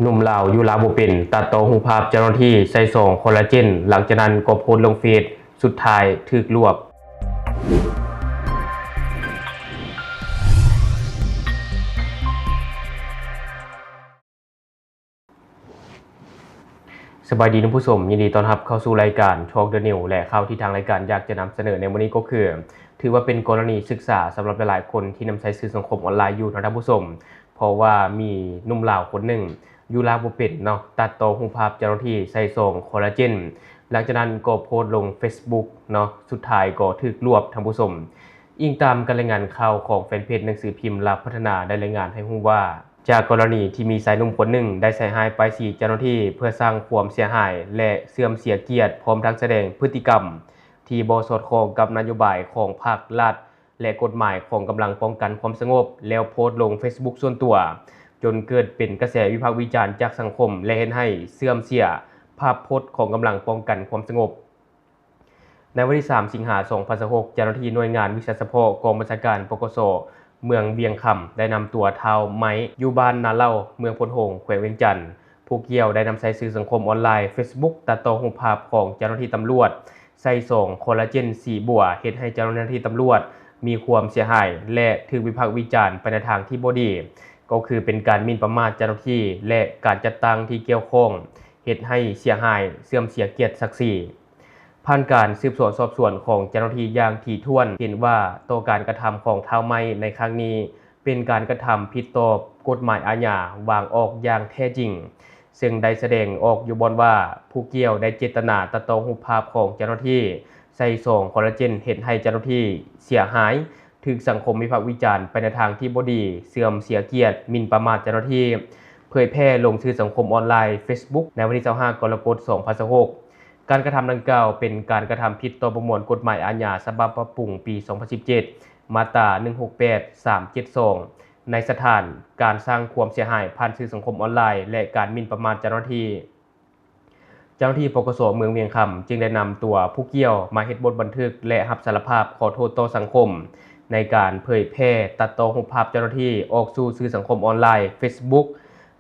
ໜຸ່ມລາວຢູ່ລາວບໍ່ເປັນ ຕັດຕໍ່ຮູບພາບເຈົ້າໜ້າທີ່ໃສ່ຊອງຄໍລາເຈນ, ຫຼັງຈາກນັ້ນກໍໂພສລົງເຟສ, ສຸດທ້າຍຖືກລວບ. ສະບາຍດີທ່ານຜູ້ຊົມ, ຍິນດີຕ້ອນຮັບເຂົ້າສູ່ລາຍການ Talk the News ແລະ ຂ່າວທີ່ທາງລາຍການຢາກຈະນຳສະເໜີໃນມື້ນີ້ກໍຄື ຖືວ່າເປັນກໍລະນີສຶກສາສຳລັບຫຼາຍໆຄົນທີ່ນຳໃຊ້ສື່ສັງຄົມອອນລາຍຢູ່ເນາະທ່ານຜູ້ຊົມ. ເພາະວ່າມີໜຸ່ມລາວຄົນໜຶ່ງຢູ່ລາວບໍ່ເປັນເນາະ, ຕັດຕໍ່ຮູບພາບເຈົ້າໜ້າທີ່ໃສ່ຊອງຄໍລາເຈນ, ຫຼັງຈາກນັ້ນກໍໂພສລົງເຟສບຸກເນາະ, ສຸດທ້າຍກໍຖືກລວບທ່ານຜູ້ຊົມ. ອີງຕາມການລາຍງານຂ່າວຂອງແຟນເພຈໜັງສືພິມລາວພັດທະນາ ໄດ້ລາຍງານໃຫ້ຮູ້ວ່າ ຈາກກໍລະນີທີ່ມີຊາຍໜຸ່ມຄົນໜຶ່ງໄດ້ໃສ່ຮ້າຍປ້າຍສີເຈົ້າໜ້າທີ່ ເພື່ອສ້າງຄວາມເສຍຫາຍ ແລະ ເສື່ອມເສຍກຽດ, ພ້ອມທັງສະແດງພຶດຕິກຳທີ່ບໍ່ສອດຄ່ອງກັບນະໂຍບາຍຂອງພັກ, ລັດ ແລະ ກົດໝາຍຂອງກຳລັງປ້ອງກັນຄວາມສະຫງົບ ແລ້ວໂພສລົງເຟສບຸກສ່ວນຕົວ, ຈົນເກີດເປັນກະແສວິພາກວິຈານຈາກສັງຄົມ ແລະ ເຮັດໃຫ້ເສື່ອມເສຍພາບພົດຂອງກຳລັງປ້ອງກັນຄວາມສະຫງົບ. ໃນວັນທີສາມ ສິງຫາ ສອງພັນຊາວຫົກ, ເຈົ້າໜ້າທີ່ໜ່ວຍງານວິຊາສະເພາະກອງບັນຊາການ ປກສ ເມືອງວຽງຄຳ ໄດ້ນຳຕົວທ້າວໄມ້ ຢູ່ບ້ານນາເຫຼົ່າ ເມືອງໂພນໂຮງ ແຂວງວຽງຈັນ, ຜູ້ກ່ຽວໄດ້ນຳໃຊ້ສື່ສັງຄົມອອນລາຍເຟສບຸກ ຕັດຕໍ່ຮູບພາບຂອງເຈົ້າໜ້າທີ່ຕຳຫຼວດ ໃສ່ຊອງຄໍລາເຈນສີບົວ, ເຮັດໃຫ້ເຈົ້າໜ້າທີ່ຕຳຫຼວດມີຄວາມເສຍຫາຍ ແລະ ຖືກວິພາກວິຈານໄປໃນທາງທີ່ບໍ່ດີ, ກໍຄືເປັນການໝິ່ນປະໝາດເຈົ້າໜ້າທີ່ ແລະ ການຈັດຕັ້ງທີ່ກ່ຽວຂ້ອງ, ເຮັດໃຫ້ເສຍຫາຍ, ເສື່ອມເສຍກຽດສັກສີ. ຜ່ານການສືບສວນສອບສວນຂອງເຈົ້າໜ້າທີ່ຢ່າງຖີ່ຖ້ວນ, ເຫັນວ່າຕໍ່ການກະທຳຂອງທ້າວໄມ້ໃນຄັ້ງນີ້ ເປັນການກະທຳຜິດຕໍ່ກົດໝາຍອາຍາວາງອອກຢ່າງແທ້ຈິງ, ເຊິ່ງໄດ້ສະແດງອອກຢູ່ບ່ອນວ່າ ຜູ້ກ່ຽວໄດ້ເຈດຕະນາຕັດຕໍ່ຮູບພາບຂອງເຈົ້າໜ້າທີ່ໃສ່ຊອງຄໍລາເຈນ, ເຮັດໃຫ້ເຈົ້າໜ້າທີ່ເສຍຫາຍ, ຖືກສັງຄົມວິພາກວິຈານໄປໃນທາງທີ່ບໍ່ດີ, ເສື່ອມເສຍກຽດ, ໝິ່ນປະໝາດເຈົ້າໜ້າທີ່, ເຜີຍແຜ່ລົງສື່ສັງຄົມອອນລາຍເຟສບຸກ ໃນວັນທີຊາວຫ້າ ກໍລະກົດ ສອງພັນຊາວຫົກ. ການກະທຳດັ່ງກ່າວເປັນການກະທຳຜິດຕໍ່ປະມວນກົດໝາຍອາຍາສະບັບປັບປຸງປີສອງພັນສິບເຈັດ ມາດຕາໜຶ່ງຫົກແປດ ສາມເຈັດສອງ ໃນສະຖານການສ້າງຄວາມເສຍຫາຍຜ່ານສື່ສັງຄົມອອນລາຍ ແລະ ການໝິ່ນປະໝາດເຈົ້າໜ້າທີ່. ເຈົ້າໜ້າທີ່ ປກສ ເມືອງວຽງຄຳ ຈຶ່ງໄດ້ນຳຕົວຜູ້ກ່ຽວມາເຮັດບົດບັນທຶກ ແລະ ຮັບສາລະພາບຂໍໂທດຕໍ່ສັງຄົມ ໃນການເຜີຍແຜ່ຕັດຕໍ່ຮູບພາບເຈົ້າໜ້າທີ່ອອກສູ່ສື່ສັງຄົມອອນລາຍເຟສບຸກ,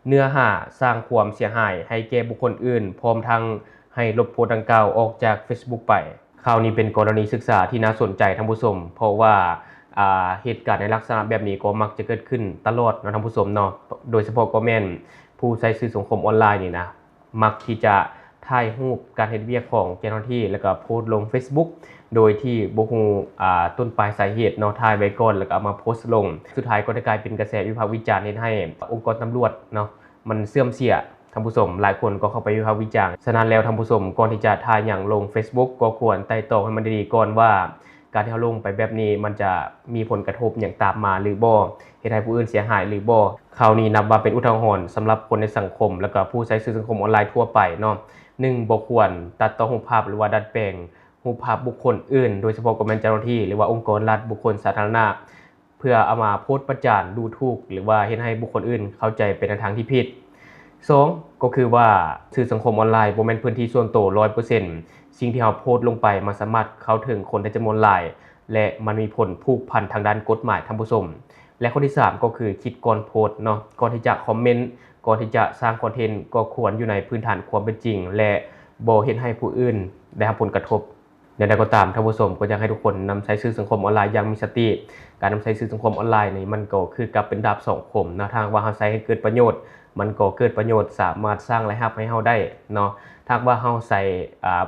ເນື້ອຫາສ້າງຄວາມເສຍຫາຍໃຫ້ແກ່ບຸກຄົນອື່ນ, ພ້ອມທັງໃຫ້ລົບໂພສດັ່ງກ່າວອອກຈາກເຟສບຸກໄປ. ຂ່າວນີ້ເປັນກໍລະນີສຶກສາທີ່ໜ້າສົນໃຈທ່ານຜູ້ຊົມ, ເພາະວ່າ ອ່າ ເຫດການໃນລັກສະນະແບບນີ້ກໍມັກຈະເກີດຂຶ້ນຕະຫຼອດເນາະທ່ານຜູ້ຊົມເນາະ, ໂດຍສະເພາະກໍແມ່ນຜູ້ໃຊ້ສື່ສັງຄົມອອນລາຍນີ້ນະ ມັກທີ່ຈະຖ່າຍຮູບການເຮັດວຽກຂອງເຈົ້າໜ້າທີ່ ແລ້ວກໍໂພສລົງເຟສບຸກ ໂດຍທີ່ບໍ່ຮູ້ ອ່າ ຕົ້ນປາຍສາເຫດເນາະ, ຖ່າຍໄວ້ກ່ອນ ແລ້ວກໍເອົາມາໂພສລົງ. ສຸດທ້າຍກໍໄດ້ກາຍເປັນກະແສວິພາກວິຈານ ເຮັດໃຫ້ອົງກອນຕຳຫຼວດເນາະ ມັນເສື່ອມເສຍ. ທ່ານຜູ້ຊົມຫຼາຍຄົນກໍເຂົ້າໄປວິພາກວິຈານ. ສະນັ້ນແລ້ວທ່ານຜູ້ຊົມ ກ່ອນທີ່ຈະຖ່າຍຫຍັງລົງເຟສບຸກ ກໍຄວນໄຕ່ຕອງໃຫ້ມັນດີໆກ່ອນວ່າ ການທີ່ເຮົາລົງໄປແບບນີ້ ມັນຈະມີຜົນກະທົບຫຍັງຕາມມາຫຼືບໍ່, ເຮັດໃຫ້ຜູ້ອື່ນເສຍຫາຍຫຼືບໍ່. ຂ່າວນີ້ນັບວ່າເປັນອຸທາຫອນສຳລັບຄົນໃນສັງຄົມ ແລ້ວກໍຜູ້ໃຊ້ສື່ສັງຄົມອອນລາຍທົ່ວໄປເນາະ. ໜຶ່ງ ບໍ່ຄວນຕັດຕໍ່ຮູບພາບ ຫຼືວ່າດັດແປງຮູບພາບບຸກຄົນອື່ນ, ໂດຍສະເພາະກໍແມ່ນເຈົ້າໜ້າທີ່ ຫຼືວ່າອົງກອນລັດ, ບຸກຄົນສາທາລະນະ, ເພື່ອເອົາມາໂພສປະຈານ ດູຖູກ ຫຼືວ່າເຮັດໃຫ້ບຸກຄົນອື່ນເຂົ້າໃຈໄປໃນທາງທີ່ຜິດ. ສອງ ກໍຄືວ່າສື່ສັງຄົມອອນລາຍບໍ່ແມ່ນພື້ນທີ່ສ່ວນໂຕຮ້ອຍເປີເຊັນ, ສິ່ງທີ່ເຮົາໂພສລົງໄປມັນສາມາດເຂົ້າເຖິງຄົນໄດ້ຈຳນວນຫຼາຍ ແລະ ມັນມີຜົນຜູກພັນທາງດ້ານກົດໝາຍທ່ານຜູ້ຊົມ. ແລະ ຂໍ້ທີສາມ ກໍຄືຄິດກ່ອນໂພສເນາະ, ກ່ອນທີ່ຈະຄອມເມັນ, ກ່ອນທີ່ຈະສ້າງຄອນເທັນ ກໍຄວນຢູ່ໃນພື້ນຖານຄວາມເປັນຈິງ ແລະ ບໍ່ເຮັດໃຫ້ຜູ້ອື່ນໄດ້ຮັບຜົນກະທົບ. ແນວໃດກໍຕາມ ທ່ານຜູ້ຊົມກໍຢາກໃຫ້ທຸກຄົນນຳໃຊ້ສື່ສັງຄົມອອນລາຍຢ່າງມີສະຕິ. ການນຳໃຊ້ສື່ສັງຄົມອອນລາຍນີ້ ມັນກໍຄືກັບເປັນດາບສອງຄົມເນາະ, ຖ້າຫາກວ່າເຮົາໃຊ້ໃຫ້ເກີດປະໂຫຍດ ມັນກໍເກີດປະໂຫຍດ ສາມາດສ້າງລາຍຮັບໃຫ້ເຮົາໄດ້ເນາະ, ຖ້າຫາກວ່າເຮົາໃຊ້ ອ່າ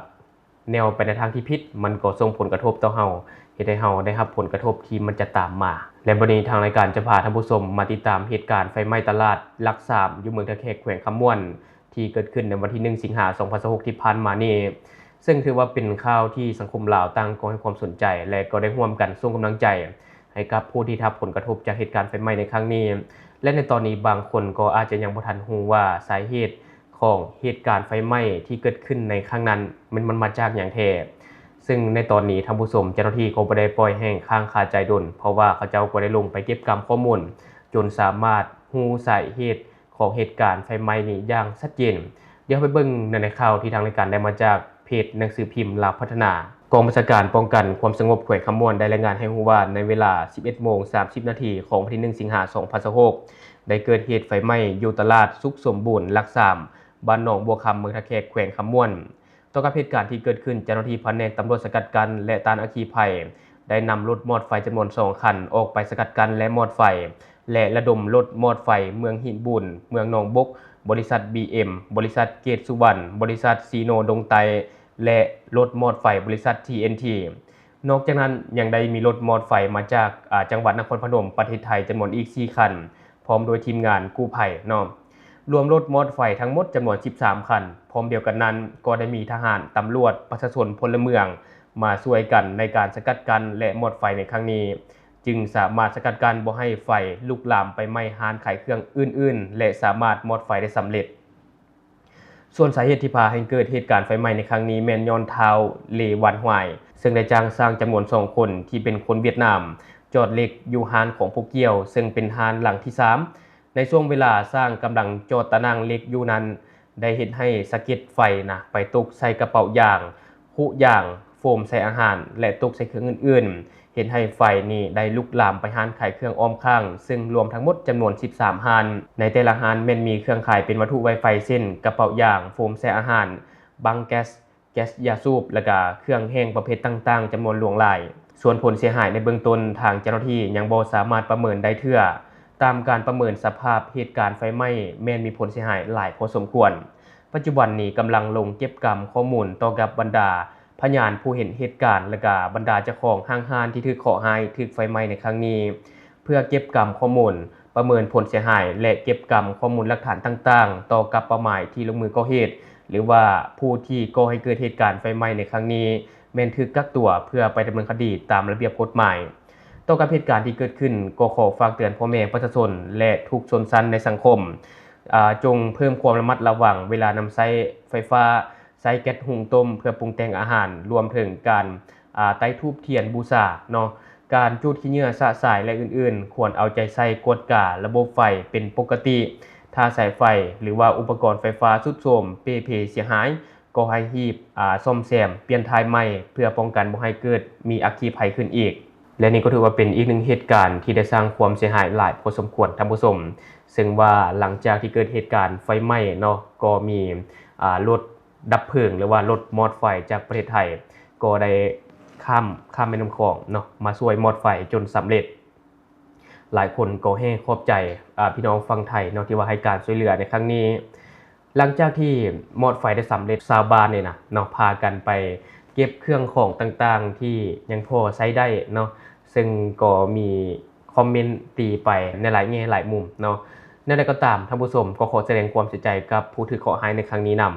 ແນວໄປໃນທາງທີ່ຜິດ ມັນກໍສົ່ງຜົນກະທົບຕໍ່ເຮົາ, ເຮັດໃຫ້ເຮົາໄດ້ຮັບຜົນກະທົບທີ່ມັນຈະຕາມມາ. ແລະ ບັດນີ້ທາງລາຍການຈະພາທ່ານຜູ້ຊົມມາຕິດຕາມເຫດການໄຟໄໝ້ຕະຫຼາດຫຼັກສາມ ຢູ່ເມືອງທ່າແຂກ ແຂວງຄຳມ່ວນ ທີ່ເກີດຂຶ້ນໃນວັນທີໜຶ່ງ ສິງຫາ ສອງພັນຊາວຫົກ ທີ່ຜ່ານມານີ້, ເຊິ່ງຖືວ່າເປັນຂ່າວທີ່ສັງຄົມລາວຕ່າງກໍໃຫ້ຄວາມສົນໃຈ ແລະ ກໍໄດ້ຮ່ວມກັນສົ່ງກຳລັງໃຈໃຫ້ກັບຜູ້ທີ່ໄດ້ຮັບຜົນກະທົບຈາກເຫດການໄຟໄໝ້ໃນຄັ້ງນີ້. ແລະ ໃນຕອນນີ້ບາງຄົນກໍອາດຈະຍັງບໍ່ທັນຮູ້ວ່າສາເຫດຂອງເຫດການໄຟໄໝ້ທີ່ເກີດຂຶ້ນໃນຄັ້ງນັ້ນ ແມ່ນມັນມາຈາກຫຍັງແທ້. ເຊິ່ງໃນຕອນນີ້ທ່ານຜູ້ຊົມ ເຈົ້າໜ້າທີ່ກໍບໍ່ໄດ້ປ່ອຍໃຫ້ຄ້າງຄາໃຈດົນ, ເພາະວ່າເຂົາເຈົ້າກໍໄດ້ລົງໄປເກັບກຳຂໍ້ມູນ ຈົນສາມາດຮູ້ສາເຫດ ຂອງເຫດການໄຟໄໝ້ນີ້ຢ່າງຊັດເຈນ. ດຽວເຮົາໄປເບິ່ງໃນ ໃນຂ່າວທີ່ທາງລາຍການໄດ້ມາຈາກເພຈໜັງສືພິມລາວພັດທະນາ. ກອງບັນຊາການປ້ອງກັນຄວາມສະຫງົບແຂວງຄຳມ່ວນ ໄດ້ລາຍງານໃຫ້ຮູ້ວ່າ ໃນເວລາສິບເອັດໂມງສາມສິບນາທີ ຂອງວັນທີໜຶ່ງ ສິງຫາ ສອງພັນຊາວຫົກ ໄດ້ເກີດເຫດໄຟໄໝ້ຢູ່ຕະຫຼາດສຸກສົມບູນ ຫຼັກສາມ ບ້ານໜອງບົວຄຳ ເມືອງທ່າແຂກ ແຂວງຄຳມ່ວນ. ຕໍ່ກັບເຫດການທີ່ເກີດຂຶ້ນ, ເຈົ້າໜ້າທີ່ພະແນກຕຳຫຼວດສະກັດກັ້ນ ແລະ ຕ້ານອັກຄີໄພ ໄດ້ນຳລົດມອດໄຟຈຳນວນສອງຄັນ ອອກໄປສະກັດກັ້ນ ແລະ ມອດໄຟ ແລະ ລະດົມລົດມອດໄຟເມືອງຫີນບູນ, ເມືອງໜອງບົກ, ບໍລິສັດ ບີເອັມ, ບໍລິສັດເກດສຸວັນ, ບໍລິສັດຊີໂນດົງໃຕ້ ແລະ ລົດມອດໄຟບໍລິສັດ ທີເອັນທີ. ນອກຈາກນັ້ນ ຍັງໄດ້ມີລົດມອດໄຟມາຈາກ ອາ ຈັງຫວັດນະຄອນພະນົມ ປະເທດໄທ ຈຳນວນອີກສີ່ຄັນ ພ້ອມດ້ວຍທີມງານກູ້ໄພເນາະ. ລວມລົດມອດໄຟທັງໝົດຈຳນວນສິບສາມຄັນ. ພ້ອມດຽວກັນນັ້ນ ກໍໄດ້ມີທະຫານ, ຕຳຫຼວດ, ປະຊາຊົນ, ພົນລະເມືອງ ມາຊ່ວຍກັນໃນການສະກັດກັ້ນ ແລະ ມອດໄຟໃນຄັ້ງນີ້, ຈຶ່ງສາມາດສະກັດກັ້ນບໍ່ໃຫ້ໄຟລຸກລາມໄປໄໝ້ຮ້ານຂາຍເຄື່ອງອື່ນໆ ແລະ ສາມາດມອດໄຟໄດ້ສຳເລັດ. ສ່ວນສາເຫດທີ່ພາໃຫ້ເກີດເຫດການໄຟໄໝ້ໃນຄັ້ງນີ້ ແມ່ນຍ້ອນທ້າວ ເລ ວັນຫວາຍ ເຊິ່ງໄດ້ຈ້າງຊ່າງຈຳນວນສອງຄົນ ທີ່ເປັນຄົນຫວຽດນາມ ຈອດເຫຼັກຢູ່ຮ້ານຂອງຜູ້ກ່ຽວ ເຊິ່ງເປັນຮ້ານຫຼັງທີສາມ. ໃນຊ່ວງເວລາຊ່າງກຳລັງຈອດຕາໜ່າງເຫຼັກຢູ່ນັ້ນ ໄດ້ເຮັດໃຫ້ສະເກັດໄຟນະ ໄປຕົກໃສ່ກະເປົາຢາງ, ຄຸຢາງ, ໂຟມໃສ່ອາຫານ ແລະ ຕົກໃສ່ເຄື່ອງອື່ນໆ, ເຮັດໃຫ້ໄຟນີ້ໄດ້ລຸກລາມໄປຮ້ານຂາຍເຄື່ອງອ້ອມຂ້າງ, ເຊິ່ງລວມທັງໝົດຈຳນວນສິບສາມຮ້ານ. ໃນແຕ່ລະຮ້ານແມ່ນມີເຄື່ອງຂາຍເປັນວັດຖຸໄວໄຟ ເຊັ່ນ ກະເປົາຢາງ, ໂຟມໃສ່ອາຫານ, ບັ້ງແກັສ, ແກັສຢາສູບ ແລະ ກະເຄື່ອງແຫ້ງປະເພດຕ່າງໆ ຈຳນວນຫຼວງຫຼາຍ. ສ່ວນຜົນເສຍຫາຍໃນເບື້ອງຕົ້ນ, ທາງເຈົ້າໜ້າທີ່ຍັງບໍ່ສາມາດປະເມີນໄດ້ເທື່ອ. ຕາມການປະເມີນສະພາບເຫດການໄຟໄໝ້ ແມ່ນມີຜົນເສຍຫາຍຫຼາຍພໍສົມຄວນ. ປັດຈຸບັນນີ້ກຳລັງລົງເກັບກຳຂໍ້ມູນຕໍ່ກັບບັນດາພະຍານຜູ້ເຫັນເຫດການ ແລະ ກະບັນດາເຈົ້າຂອງຫ້າງຮ້ານທີ່ຖືກເຄາະຮ້າຍ, ຖືກໄຟໄໝ້ໃນຄັ້ງນີ້ ເພື່ອເກັບກຳຂໍ້ມູນ, ປະເມີນຜົນເສຍຫາຍ ແລະ ເກັບກຳຂໍ້ມູນຫຼັກຖານຕ່າງໆ ຕໍ່ກັບເປົ້າໝາຍທີ່ລົງມືກໍ່ເຫດ ຫຼືວ່າຜູ້ທີ່ກໍ່ໃຫ້ເກີດເຫດການໄຟໄໝ້ໃນຄັ້ງນີ້ ແມ່ນຖືກກັກຕົວເພື່ອໄປດຳເນີນຄະດີຕາມລະບຽບກົດໝາຍ. ຕໍ່ກັບເຫດການທີ່ເກີດຂຶ້ນ, ກໍຂໍຝາກເຕືອນພໍ່ແມ່ປະຊາຊົນ ແລະ ທຸກຊົນຊັ້ນໃນສັງຄົມ, ອາ, ຈົ່ງເພີ່ມຄວາມລະມັດລະວັງເວລານຳໃຊ້ໄຟຟ້າ, ໃຊ້ແກັສຫຸງຕົ້ມເພື່ອປຸງແຕ່ງອາຫານ, ລວມເຖິງການ, ອາ, ໄຕ້ທູບທຽນບູຊາເນາະ, ການຈູດຂີ້ເຫຍື້ອຊະຊາຍ ແລະ ອື່ນໆ, ຄວນເອົາໃຈໃສ່ກວດກາລະບົບໄຟເປັນປົກກະຕິ. ຖ້າສາຍໄຟ ຫຼືວ່າອຸປະກອນໄຟຟ້າຊຸດໂຊມ, ເປ່ເພເສຍຫາຍ, ກໍໃຫ້ຮີບ, ອາ, ສ້ອມແຊມ, ປ່ຽນຖ່າຍໃໝ່ ເພື່ອປ້ອງກັນບໍ່ໃຫ້ເກີດມີອັກຄີໄພຂຶ້ນອີກ. ແລະ ນີ້ກໍຖືວ່າເປັນອີກໜຶ່ງເຫດການທີ່ໄດ້ສ້າງຄວາມເສຍຫາຍຫຼາຍພໍສົມຄວນ, ທ່ານຜູ້ຊົມ, ເຊິ່ງວ່າຫຼັງຈາກທີ່ເກີດເຫດການໄຟໄໝ້ເນາະ, ກໍມີ, ອາ, ລົດ ດັບເພີງ ຫຼືວ່າລົດມອດໄຟຈາກປະເທດໄທ ກໍໄດ້ຂ້າມ, ຂ້າມແມ່ນ້ຳຂອງເນາະ ມາຊ່ວຍມອດໄຟຈົນສຳເລັດ. ຫຼາຍຄົນກໍແຮ່ຂອບໃຈ, ອາ, ພີ່ນ້ອງຝັ່ງໄທເນາະ ທີ່ວ່າໃຫ້ການຊ່ວຍເຫຼືອໃນຄັ້ງນີ້. ຫຼັງຈາກທີ່ມອດໄຟໄດ້ສຳເລັດ, ຊາວບ້ານນີ້ນະເນາະ ພາກັນໄປເກັບເຄື່ອງຂອງຕ່າງໆ ທີ່ຍັງພໍໃຊ້ໄດ້ເນາະ, ເຊິ່ງກໍມີຄອມເມັນຕີໄປໃນຫຼາຍແງ່ຫຼາຍມຸມເນາະ. ແນວໃດກໍຕາມ, ທ່ານຜູ້ຊົມ, ກໍຂໍສະແດງຄວາມເສຍໃຈກັບຜູ້ຖືກເຄາະຮ້າຍໃນຄັ້ງນີ້ນຳ.